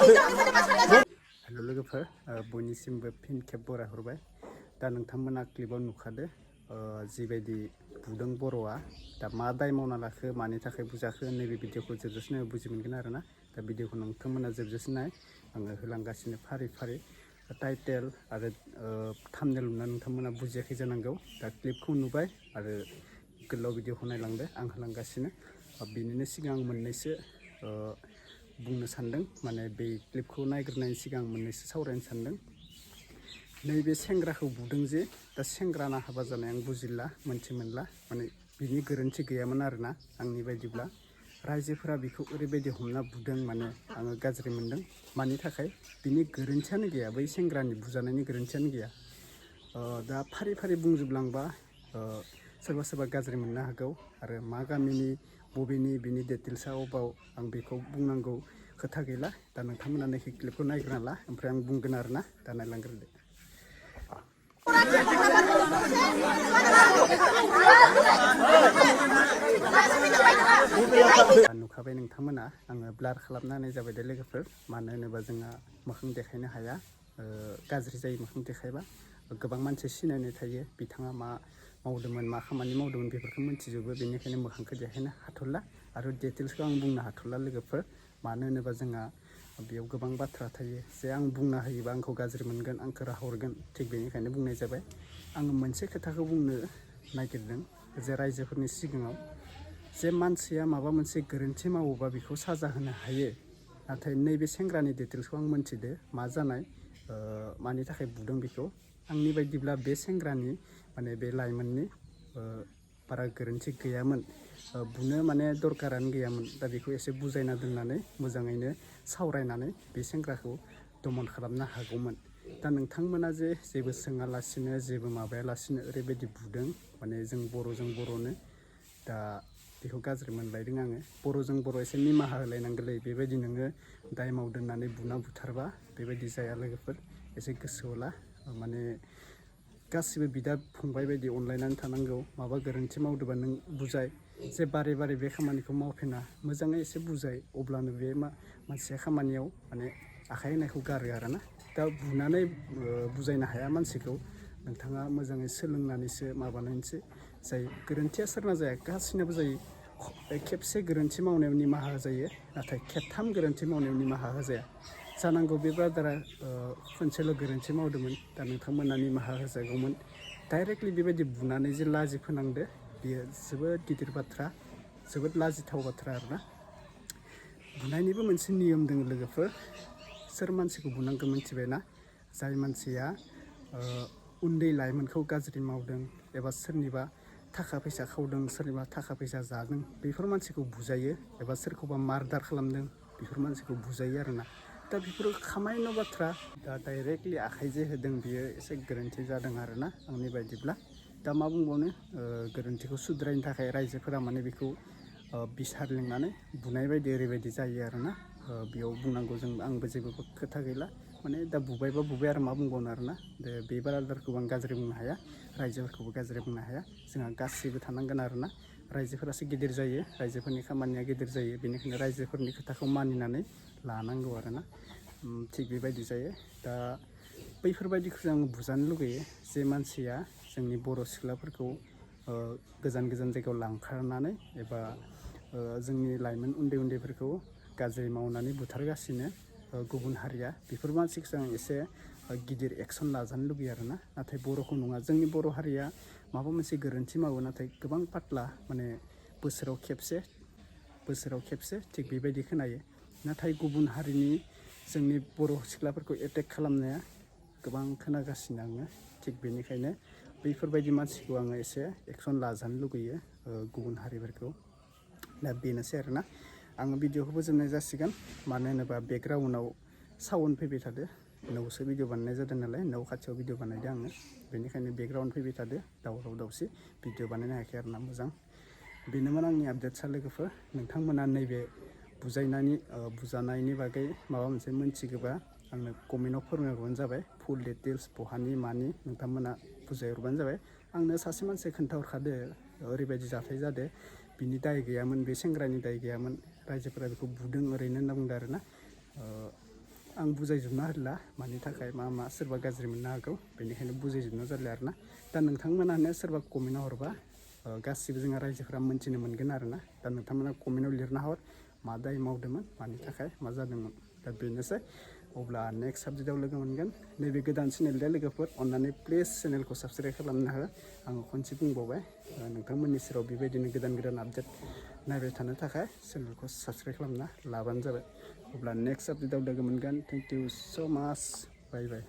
हेल' लोगोफोर बयनिसिमबो फिन खेब बरायहरबाय दा नोंथांमोना क्लिपाव नुखादो जिबायदि बुदों बर'आ दा मा दाय मावना लाखो मानि थाखाय बुजाखो नैबे भिडिअखौ जोबजासिम बुजि मोनगोन आरोना दा भिडिअखौ नोंथांमोना जोबजासिम नाय आङो होलांगासिनो फारि फारि टाइटेल आरो थाम्बनेल नुना नोंथांमोना बुजियाखै जानांगौ दा क्लिपखौ नुबाय आरो गोलाव भिडिअखौ नायलांदो आं होलांगासिनो बिनिनो सिगां मोननैसो बुंनो सानदों माने बे क्लिपखौ नायग्रोनायनि सिगां मोननैसो सावरायनो सानदों नैबे सेंग्राखौ बुदों जे दा सेंग्राना हाबा जानाय आं बुजिला मोनथिमोनला माने बिनि गोरोन्थि गैयामोन आरोना आंनि बायदिब्ला रायजोफोरा बिखौ ओरैबायदि हमना बुदों माने आङो गाज्रि मोनदों मानि थाखाय बिनि गोरोन्थियानो गैया बै सेंग्रानि बुजानायनि गोरोन्थियानो गैया दा फारि फारि बुंजोबलांबा सोरबा सोरबा गाज्रि मोननो हागौ आरो मा गामिनि बबेनि बिनि डिटेल्सआ अबाव आं बेखौ बुंनांगौ खोथा गैला दा नोंथांमोना नैखि क्लिपखौ नायग्रोना ला ओमफ्राय आं बुंगोन आरोना दा नायलांग्रोदो नुखाबाय नोंथांमोना आङो ब्लार खालामना होनाय जाबाय दे लोगोफोर मानो होनोबा जोंहा मोखां देखायनो हाया गाज्रि जायो मोखां देखायबा गोबां मानसि सिनायनाय थायो बिथाङा मा मावदोंमोन मा खामानि मावदोंमोन बेफोरखौ मिथिजोबो बेनिखायनो मोखांखौ देखायनो हाथ'ला आरो डिटेल्सखौ आं बुंनो हाथ'ला लोगोफोर मानो होनोबा जोंहा बेयाव गोबां बाथ्रा थायो जे आं बुंना होयोबा आंखौ गाज्रि मोनगोन आंखौ राहरगोन थिग बेनिखायनो बुंनाय जाबाय आङो मोनसे खोथाखौ बुंनो नागिरदों जे रायजोफोरनि सिगाङाव जे मानसिया माबा मोनसे गोरोन्थि मावोबा बेखौ साजा होनो हायो नाथाय नैबे सेंग्रानि डिटेल्सखौ आं मोनथिदो मा जानाय मानि थाखाय बुदों बेखौ आंनि बायदिब्ला बे सेंग्रानि माने बे लाइमोननि बारा गोरोन्थि गैयामोन बुनो माने दरकारानो गैयामोन दा बेखौ एसे बुजायना दोननानै मोजाङैनो सावरायनानै बे सेंग्राखौ दमन खालामनो हागौमोन दा नोंथांमोना जे जेबो सोङालासिनो जेबो माबायालासिनो ओरैबायदि बुदों माने जों बर'नो दा बेखौ गाज्रि मोनलायदों आङो बर'जों बर' एसे निमाहा होलायनांगोलै बेबायदि नोङो दाय मावदोंनानै बुना बुथारबा बेबायदि जाया लोगोफोर एसे गोसोआव ला माने गासिबो बिदा फंबाय बायदि अनलायनानै थानांगौ माबा गोरोन्थि मावदोंबा नों बुजाय जे बारे बारे बे खामानिखौ मावफिना मोजाङै एसे बुजाय अब्लानो बे मानसिया खामानियाव माने आखाइ होनायखौ गारो आरोना दा बुनानै बुजायनो हाया मानसिखौ नोंथाङा मोजाङै सोलोंनानैसो माबानानैसो जायो गोरोन्थिया सोरना जाया गासिनाबो जायो खेबसे गोरोन्थि मावनायाव निमाहा होजायो नाथाय खेबथाम गोरोन्थि मावनायाव निमाहा होजाया जानांगौ बे ब्रादारा खनसेल' गोरोन्थि मावदोंमोन दा नोंथांमोना निमाहा होजागौमोन डाइरेक्टलि बेबायदि बुनानै जे लाजि फोनांदो बेयो जोबोद गिदिर बाथ्रा जोबोद लाजिथाव बाथ्रा आरोना बुनायनिबो मोनसे नियम दङ लोगोफोर सोर मानसिखौ बुनांगौ मिथिबायना जाय मानसिया उन्दै लाइमोनखौ गाज्रि मावदों एबा सोरनिबा थाखा फैसा खावदों सोरनिबा थाखा फैसा जादों बेफोर मानसिखौ बुजायो एबा सोरखौबा मार्डार खालामदों बेफोर मानसिखौ बुजायो आरोना दा बेफोरो खामायनो बाथ्रा दा डाइरेक्टलि आखाइजे होदों बियो एसे गोरोन्थि जादों आरोना आंनि बायदिब्ला दा मा बुंबावनो गोरोन्थिखौ सुद्रायनो थाखाय रायजोफोरा माने बेखौ बिसार लिंनानै बुनाय बायदि ओरैबायदि जायो आरोना बेयाव बुंनांगौ जों आंबो जेबो खोथा गैला माने दा बुबायबा बुबाय आरो मा बुंबावनो आरोना बे ब्रादारखौबो आं गाज्रि बुंनो हाया रायजोफोरखौबो गाज्रि बुंनो हाया जोंहा गासैबो थानांगोन आरोना रायजोफोरासो गिदिर जायो रायजोफोरनि खामानिया गिदिर जायो बेनिखायनो रायजोफोरनि खोथाखौ मानिनानै लानांगौ आरोना थिग बेबायदि जायो दा बैफोरबायदिखौ आं बुजानो लुगैयो जे मानसिया जोंनि बर' सिख्लाफोरखौ गोजान गोजान जायगायाव लांखारनानै एबा जोंनि लाइमोन उन्दै उन्दैफोरखौ गाज्रि मावनानै बुथारगासिनो गुबुन हारिया बेफोर मानसिखौसो आं एसे गिदिर एक्सन लाजानो लुगैयो आरोना नाथाय बर'खौ नङा जोंनि बर' हारिया माबा मोनसे गोरोन्थि मावो नाथाय गोबां पातला माने बोसोराव खेबसे थिग बेबायदि खोनायो नाथाय गुबुन हारिनि जोंनि बर' सिख्लाफोरखौ एटेक खालामनाया गोबां खोनागासिनो आङो थिग बेनिखायनो बैफोरबायदि मानसिखौ आङो एसे एक्सन लाजानो लुगैयो गुबुन हारिफोरखौ दा बेनोसै आरोना आङो भिडिअखौ फोजोबनाय जासिगोन मानो होनोबा बेकग्राउन्डआव साउन्ड फैबाय थादो न'आवसो भिडिअ बानायनाय जादों नालाय न' खाथियाव भिडिअ बानायदों आङो बेनिखायनो बेकग्राउन्ड फैबाय थादो दावराव दावसि भिडिअ बानायनो हायाखै आरोना मोजां बेनोमोन आंनि आपडेटसा लोगोफोर नोंथांमोना नैबे बुजानायनि बागै माबा मोनसे मोनथिगोबा आंनो कमेन्टआव फोरमायहरबानो जाबाय फुल डिटेल्स बहानि मानि नोंथांमोना बुजायहरबानो जाबाय आंनो सासे मानसिया खोन्थाहरखादो ओरैबायदि जाथाय जादो बिनि दाय गैयामोन बे सेंग्रानि दाय गैयामोन रायजोफोरा बेखौ बुदों ओरैनो होनना बुंदों आरोना आं बुजायजोबना होला मानि थाखाय मा मा सोरबा गाज्रि मोननो हागौ बेनिखायनो बुजायजोबना जारला आरोना दा नोंथांमोनानो सोरबा कमेन्टआव हरबा गासिबो जोंहा रायजोफोरा मोनथिनो मोनगोन आरोना दा नोंथांमोना कमेन्टआव लिरना हर मा दाय मावदोंमोन मानि थाखाय मा जादोंमोन दा बेनोसै अब्ला नेक्स्ट साबजेक्टआव लोगो मोनगोन नैबे गोदान चेनेल दे लोगोफोर अन्नानै प्लिज चेनेलखौ साबसक्राइब खालामनो हो आङो खनसे बुंबावबाय नोंथांमोननि सेराव बेबायदिनो गोदान गोदान आपडेट नायबाय थानो थाखाय चेनेलखौ साबसक्राइब खालामना लाबानो जाबाय अब्ला नेक्स्ट आपडेटआव लोगो मोनगोन थेंक इउ स' माच बाय बाय